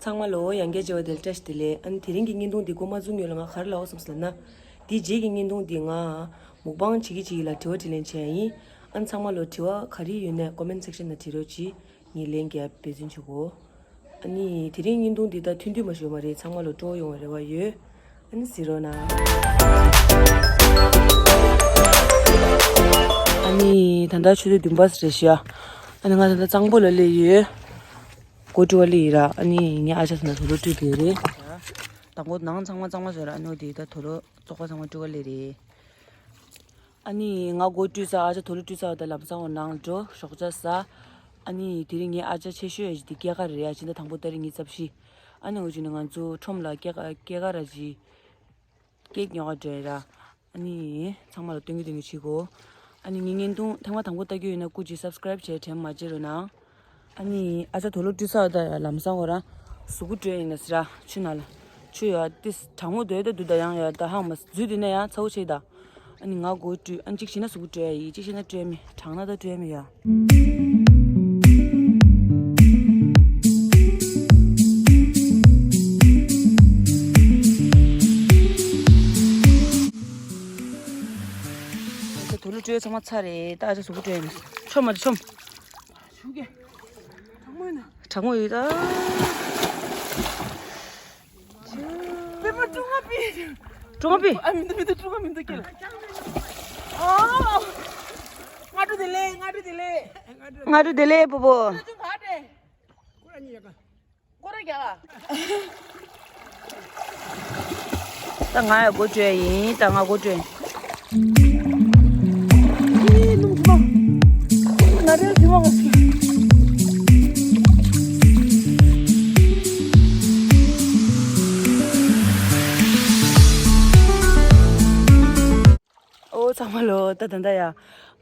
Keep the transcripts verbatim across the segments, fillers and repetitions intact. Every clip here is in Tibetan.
ཚང་མ་ལོ་ཡང་བསྐྱར་མཇལ་བ་དེ་ལ་བཀྲ་ཤིས་བདེ་ལེགས། ཨ་ནི་དེ་རིང་གི་བརྙན་ཐུང་འདི་མགོ་མ་བཙུགས་སྔོན་ལ་ང་ག་རེ་ལབ་དགོས་བསམ་སོང་ལབ་ན། དེའི་རྗེས་ཀྱི་བརྙན་ཐུང་འདི་ང་མུག་པང་བྱེད་ཀྱི་བྱེད་ཀྱི་ལ་དྲི་བ་དྲིས་ལན་བྱས་ཡིན། ཨ་ནི་ཚང་མ་ལོ་དྲི་བ་ག་རེ་ཡོད་ན་ཀོ་མེན་སེག་ཤན་ནང་དྲི་རོགས་གྱིས། ངས་ལན་རྒྱབ་འབད་བརྩོན་བྱེད་གོ། ཨ་ནི་དེ་རིང་བརྙན་ཐུང་འདི་ད་ཐུང་ཐུང་མ་ཞུ་བ་རེད། ཚང་མ་ལོ་སྤྲོ་བོ་ཡོང་བའི་རེ་བ་ཡོད། ཨ་ནི་གཟིགས་རོགས་གནང་། ཨ་ནི་ད་ལྟ་ཆུ་ཚོད་བདུན་པ་ཙམ་རེད་ཤག་ཨ་ནི་ང་ད་ལྟ་གཙང་པོ་ལ་སླེབས་ཡོད། སྒོ་བཀྲུ་བ་སླེབས་ཡིན་ར། ཨ་ནི་ངའི་ཨ་ཅག་ཚོ་ན་དུག་ལོག་བཀྲུས་བསྡད་རེད། དང་པོ་ནང་ཚང་མ་གཙང་མ་བཟོས་ར། ཨ་ནི་འོ་དེ་ད་དུག་ལོག་བཙོག་པ་ཚང་མ་བཀྲུ་བ་སླེབས་རེད། ཨ་ནི་ང་སྒོ་བཀྲུས་ཚར། ཨ་ཅག་དུག་ལོག་བཀྲུས་ཚར་བ་ད་ལམ་སང་འོ་ནང་འགྲོ་ཞོགས་ཇ་ཟ། ཨ་ནི་དེ་རིང་ངའི་ཨ་ཅག་ཆེ་ཤོས་ཡ་ཅིག་དེ་སྐྱེས་སྐར་རེད་ཡ། ཕྱི་ཟླ་དང་པོ་ཏ་རིག་ཉི་ཤུ་རྩ་བཞི། ཨ་ནི་འོ་ཅིག་ནི་ང་ཚོ་ཁྲོམ་ལ་སྐྱེས་སྐར་སྐྱེས་སྐར་ར་ཅིག་ཀེག་ཉོ་ག་འགྲོ་ཡ་ར། ཨ་ནི་ཚང་མ་ལ་སྟོན་གི་སྟོན་གི་བྱེད་གོ། ཨ་ནི་ངའི་བརྙན་ཐུང་ཐེངས་མ་དང་པོ་ལྟ་རྒྱུ་ཡོད་ན་སྐུ་མཁྱེན་སབ་སི་ཀ་རེབ་བྱས་དྲན་མ་བརྗེད་རོགས་གནང་། ཨ་ནི་ཨ་ཅག་དུག་ལོག་བཀྲུས་ཚར་བ་ད་ཡ་ལམ་སང་འོ་ར་གཟུགས་པོ་བཀྲུས་ཡིན་ན་ཟེར་ར། ཆུ་ནང་ལ་ཆུ་ཡ་ཏིས་གྲང་མོ་འདོད་ད་འདུག་ད་ཡང་ཡ་ད་ཧང་མ་འཛུལ་དུས་ན་ཡ་ཚ་བོ་ཆེ་ད། ཨ་ནི་ང་སྒོ་བཀྲུས། ཨ་ནི་གཅིག་ཤེས་ན་གཟུགས་པོ་བཀྲུས་ཡ་ཡིན། གཅིག་ཤེས་ན་བཀྲུས་མེད། གྲང་ན་ད་བཀྲུས་མེད་ཡ། ཨ་ཅག་དུག་ལོག་བཀྲུས་ཚང་མ་ཚར་རེད། ད་ཨ་ཅག་གཟུགས་པོ་བཀྲུས་ཡིན། ཆོམ་མ་ཆོམ། ཞུ་གེ། གྲང་མོ་ཡོད་ད། པེ་པར་ཀྲུང་ཧྭ་པི། ཀྲུང་ཧྭ་པི། ཨ་མི་འདུག་མི་འདུག་ཀྲུང་ཧྭ་མི་འདུག་ཀྱེ། ཨོ། སྔ་དྲོ་བདེ་ལེགས། སྔ་དྲོ་བདེ་ལེགས། སྔ་དྲོ་བདེ་ལེགས་པོ་པོ། ཀྲུང་ག་རེད། ཀོ་ར་རྒྱག་ག་ད་ང་ཡང་སྒོ་བཀྲུས་ཡིན། ད་ང་སྒོ་བཀྲུས་ཡིན། ཨེ་ནུ་མ། ང་རེ་རྒྱུ་མ་ང་ཚོ། ཨོ་ཚང་མ་ལོ། ད་ད་ད་ཡ་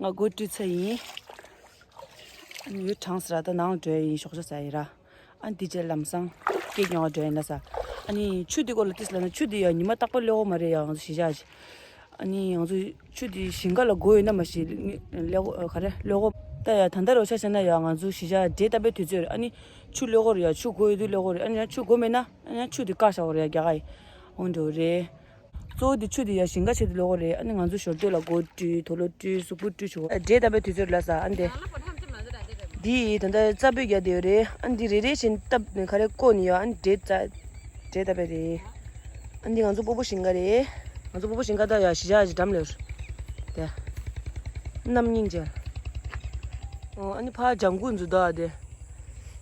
ང་སྒོ་བཀྲུས་ཚར་ཡིན། ཨ་ནི་ཡུལ་གྲང་ས་ར། ད་ནང་འགྲོ་ཡ་ཡིན། ཞོགས་ཇ་ཟ་ཡིན་ར། ཨ་ནི་དེ་རྗེས་ལམ་སང་ཀེག་ཉོ་བ་འགྲོ་ཡིན་ན་ས། ཨ་ནི་ཆུ་དེ་སྐོར་ལ་ཏིས་ལ་ན་ཆུ་དེ་ཡ་ཉི་མ་རྟག་པར་སླེབས་ཀྱི་མ་རེད་ཡ། ང་ཚོ་གཞིས་ཆགས་ཀྱི། ཨ་ནི་ང་ཚོ་ཆུ་དེ་ཞིང་ཁ་ལ་དགོས་ཡོད་ན་མ་ཤེས། སླེབས་ཀྱི་ག་རེ་སླེབས་ཀྱི། ད་ཡ་ད་ལྟ་རུ་ཆ་བཞག་ན་ཡ་ང་ཚོ་གཞིས་ཆགས་འབྲས་བཏབ་པའི་དུས་ཚོད་རེད། ཨ་ནི་ཆུ་སླེབས་ཀྱི་རེད་ཡ། ཆུ་དགོས་ཡོད་དུས་སླེབས་ཀྱི་རེད། ཨ་ནི་ཡ་ཆུ་དགོས་མེད་ན་ཨ་ནི་ཡ་ཆུ་དེ་བཀག་བཞག་གི་རེད་ཡ། རྒྱ་གར་ཡིན་འོང་འགྲོ་རེད། གཙོ་བོ་དེ་ཆུ་དེ་ཡ་ཞིང་ཁ་ཆེད་དུ་སླེབས་ཀྱི་རེད། ཨ་ནི་ང་ཚོ་ཞོར་དུས་ལ་སྒོ་བཀྲུས། དུག་ལོག་བཀྲུས། གཟུགས་པོ་བཀྲུས་བྱུང་། ཨ་འབྲས་བཏབ་པའི་དུས་ཚོད་ལ་ས། ཨ་འདི་འདི་ད་ལྟ་རྩྭ་སྤོས་རྒྱག་བསྡད་ཡོད་རེད། ཨ་འདི་རེ་རེ་བཞིན་བཏབ་ནས་ག་རེ་བཀོག་ནས་ཡ། ཨ་འདྲེ་རྩ་འབྲས་བཏབ་པ་རེད། ཨ་འདི་ང་ཚོ་སྤོ་བོ་ཞིང་ཁ་རེད། ང་ཚོ་སྤོ་བོ་ཞིང་ཁ་ད་ཡ་གཞིས་ཆགས་ཀྱི་འགྲམ་ལ་ཡོད་རེད། དེ་གནམ་སྙིང་རྗེ། ཨོ་ཨ་ནི་ཕར་ལྗང་གུ་འཛུལ་ད། དེ་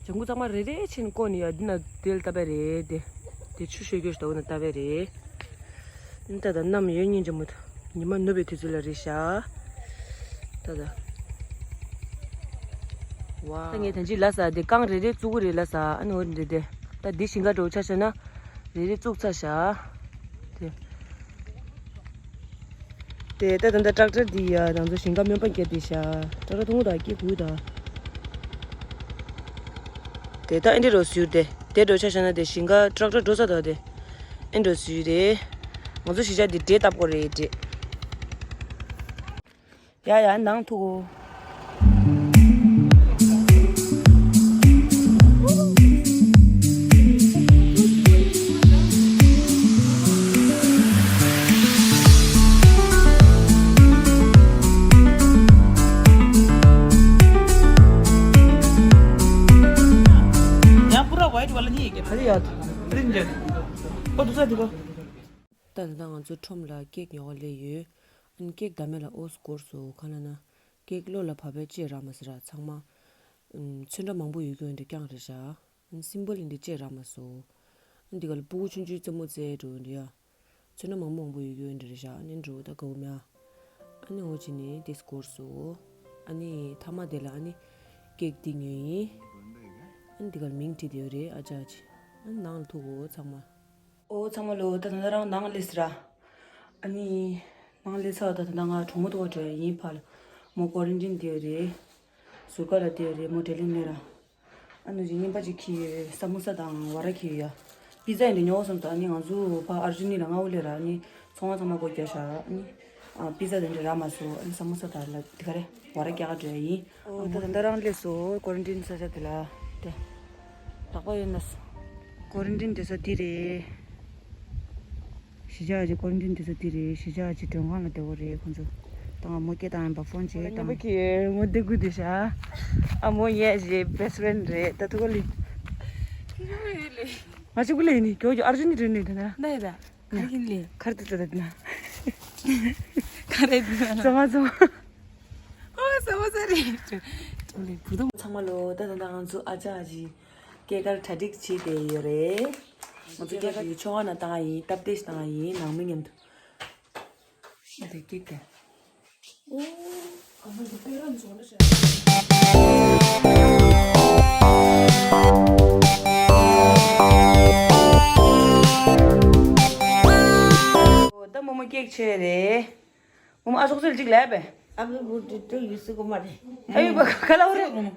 ལྗང་གུ་ཚང་མ་རེ་རེ་བཞིན་བཀོག་ནས་ཡ་འདི་ན་དེ་ལ་བཏབ་པ་རེད། དེ་དེ་ཆུ་ཤོད་རྒྱུ་ཞིག་འདུག་ན་བཏབ་པ་རེད། ཨ་ནི་ད་ད་གནམ་ཡོད་སྙིང་རྗེ་མོ། ཉི་མ་ནུབ་པའི་དུས་ཚོད་ལ་རེད་ཤག་ད་ད། ཝ། ད་ངས་ད་ཅི་ལ་ས་དེ་རྐང་རེ་རེ་བཙུགས་ཀྱི་རེད་ལ་ས། ཨ་ནི་འོ་འདི་དེ། ད་འདི་ཞིང་ཁ་འགྲོ་ཆ་བཞག་ན་རེ་རེ་བཙུགས་ཚར་ཤག་དེ། དེ་ད་ད་ད་ཊེག་ཊར་འདི་ཡ་ང་ཚོ་ཞིང་ཁ་སྨོན་པ་རྒྱག་བསྡད་ཤག་ཊེག་ཊར་ཐུང་ངུ་ད་སྐྱེ་དགུ་ད། དེ་ད་ཨེ་འདྲ་རོ་ཟུར་དེ་དེ་འགྲོ་ཆ་བཞག་ན་དེ་ཞིང་ཁ་ཊེག་ཊར་འགྲོ་ས་ད་དེ་ཨེ་འདྲ་ཟུར་རེད། ང་ཚོ་གཞིས་ཆགས་འདི་འབྲས་བཏབ་དགོས་རེད་འབྲས། ཡ་ཡ་ནང་ཐུག་གོ། यहाँ पूरा व्हाइट वाला नहीं है क्या? अरे यार, प्रिंट है। वो दूसरा दिखाओ। ད་ད་ལྟ་ང་ཚོ་ཁྲོམ་ལ་ཀེག་ཉོ་ག་སླེབས་ཡོད། ཨ་ནི་ཀེག་ད་མེད་ལ་ཨོ་སྐོར་སོ་ག་ལ་ན། ཀེག་བློ་ལ་བབས་པའི་ཅེས་རག་མ་སི་ར་ཚང་མ། ཨམ་ཚོན་ཁྲ་མང་པོ་ཡོད་རྒྱུ་འདི་རྐྱང་རེད་ཤག་ཨ་ནི་སིམ་པལ་འདི་ཅེས་རག་མ་སོ། ཨ་ནི་འདི་ག་ལ་སྤུ་གུ་ཆུང་ཆུང་རྩེད་མོ་རྩེ་འགྲོ་འདི་ཡ། ཚོན་ཁྲ་མང་པོ་མང་པོ་ཡོད་རྒྱུ་འདི་རེད་ཤག་ཨ་ནི་འགྲོ་ད་གའུ་མྱ། ཨ་ནི་འོ་ཅི་ནི་དེ་སྐོར་སོ། ཨ་ནི་ཐ་མ་དེ་ལ་ཨ་ནི་ཀེག་འདི་ཉོས་ཡིན། ཨ་ནི་འདི་ག་ལ་མིང་བྲིས་དེ་ཡོད་རེད་ཨ་ཅག་ཅི། ཨ་ནི་ནང་ལ་ཐུག་གོ་ཚང་མ། ཨོ་ཚང་མ་ལོ། ད་ད་ད་རང་ནང་སླེབས་སི་ར། ཨ་ནི་ནང་སླེབས་ཚར་བ་ད་ད་ད་ང་གྲོགས་མོ་ཐུག་པ་འགྲོ་ཡ་ཡིན་ཕར་ལ། མོ་ཀོ་རན་ཊིན་དེ་རེད། ཟུར་ཁ་ལ་དེ་རེད། མོ་དྲེ་ལིན་ནས་ར། ཨ་ནི་རིན་རྙིང་པ་ཅིག་ཁྱེར་ཡོད། ས་མོ་ས་དང་བ་ར་ཁྱེར་ཡོད་ཡ། པི་ཛ་ཡིན་དེ་ཉོ་སོང་ད་ཨ་ནི་ང་ཚོ་ཕ་ཨར་ཇུ་ནི་ལ་ང་འུ་ལས་ར་ཨ་ནི་ཚོང་བ་ཚང་མ་སྒོ་རྒྱག་ཤག་ཨ་ནི་ཨ་པི་ཛ་དེ་འདྲ་རག་མ་སོང་། ཨ་ནི་ས་མོ་ས་དང་ལ་དེ་ག་རེ་བ་ར་རྒྱག་ག་འགྲོ་ཡ་ཡིན། ཨོ་ད་ད་ད་རང་སླེབས་སོ་ཀོ་རན་ཊིན་ས་ཆ་དེ་ལ། དེ་དག་པ་ཡོད་ན་སོ། ཀོ་རན་ཊིན་སྡོད་ས་འདི་རེད། གཞིས་ཆགས་ཀྱི་ཀོ་རན་ཊིན་སྡོད་ས་འདི་རེད། གཞིས་ཆགས་ཀྱི་མགྲོན་ཁང་ལ་སྡོད་པ་རེད་ཁོང་ཚོ། ད་ང་མོ་སྐད་བཏང་ཡིན་པ། ཕོན་ཅིག་བཏང་། ངོ་དེ་དགུ་དེ་ཤ། ཨ་མོ་ཡས་ཀྱི་བེ་སི་ཕྲེན་ཌི་རེད། ད་ཐུག་ག་ལི། ང་ཅིག་གུ་ལི་ནི་གྱོ་གྱོ་ཨར་ཇུན་ནི་རེད་ནི་དེ་ན། ན་ཡ་ད། ག་རེ་ཡིན་ལེ། ཁར་ཏི་ཏི་ཏི་ན། ག་རེ་ཡིན་ན། ཙོ་མ་ཙོ་མ། ཨོ་ཙོ་མ་ཙོ་རེད། ཙོ་ལེ་བུ་དུ་ཚང་མ་ལོ། ད་ད་ད་ང་ཚོ་ཨ་ཅག་ཨ་ཅི་སྐྱེས་སྐར་གྲ་སྒྲིག་བྱེད་བསྡད་ཡོད་རེད། ང་ཚོ་སྐྱེས་སྐར་གྱི་ཆོ་ག་ན་བཏང་ཡིན། སྟབས་བདེ་ཞིག་བཏང་ཡིན་ནང་མི་མཉམ་དུ། ཨ་དེ་སྐྱེས་སྐར། ད་མོ་མོ་ཀེག་ཆེ་རེད། མོ་མོ་ཨ་ཟོག་ཚོད་ཅིག་ལས་པས། Happy birthday to you ཟེར་གོ་མ་རེད། ཨ་ཡུ་བ་ཁ་ལ་བ་རེད།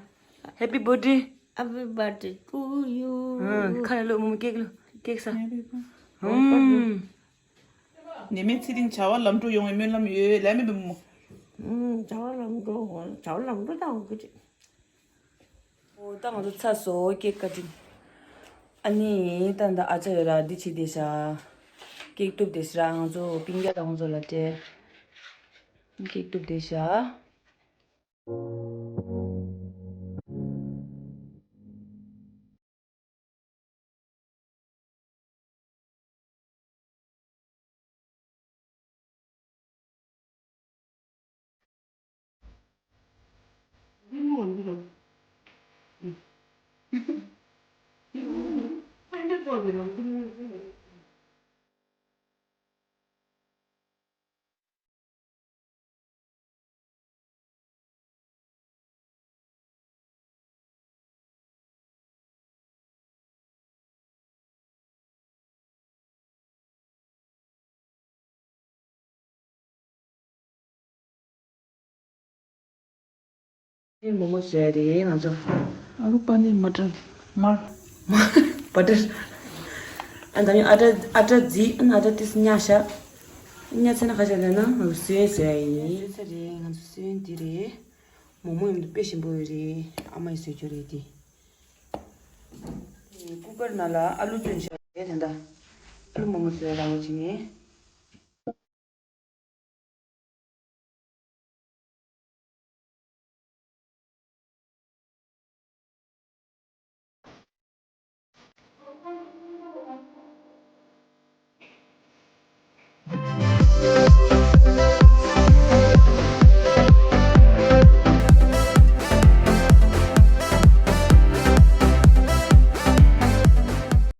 Happy birthday. Happy birthday to you. ཁ་ལ་ལོ་མོ་མོ་ཀེག་ལོ་ཀེག་ས། ཨུམ། ནེ་མེ་ཚེ་རིང་བྱ་བ་ལམ་འགྲོ་ཡོང་བའི་སྨོན་ལམ་ཡོད་ལས་མེད་པའི་མོ། ཨུམ། བྱ་བ་ལམ་འགྲོ་བྱ་བ་ལམ་འགྲོ་དང་གི་ཅིག་ཨོ་ད་ང་ཚོ་ཚར་སོང་ཀེག་ཀ་ཊིང་། ཨ་ནི་ད་ད་ཨ་ཅག་ཡོད་ར་འདི་བྱེད་བསྡད་ཤག་ཀེག་གཏུབ་བསྡད་ཤག་ང་ཚོ་སྤུན་ཀྱག་དང་ཁོང་ཚོ་ལ་སྤྲད། ཀེག་གཏུབ་བསྡད་ཤག་ཨེ་མོག་མོག་བཟོས་རེད་ང་ཚོ། ཨ་ལུ་པ་ནི་མ་ཏར་མར། བ་ཏར། ཨ་ད་ནི་ཨ་ཏྲ་ཨ་ཏྲ་རྫི་ཨ་ན་ཨ་ཏྲ་ཏིས་ཉ་ཤ། ཉ་ཚེ་ན་ཁ་ཤ་ལ་ན་ང་ཚོ་སོན་ཟེར་ཡ་ཡིན། སོན་ཚ་རེད་ང་ཚོ་སོན་འདི་རེད། མོག་མོག་ཡོད་དུ་དཔེ་ཞིམ་པོ་ཡོད་རེད། ཨ་མ་ཡི་བཟོས་རྒྱུ་རེད་དེ། ཀུ་ཀར་ནང་ལ་ཨ་ལུ་བཙོས་བཞག་རེད་ད་ལྟ། ཨ་ལུ་མོག་མོག་བཟོས་ར་བ་ཅིག་ནི།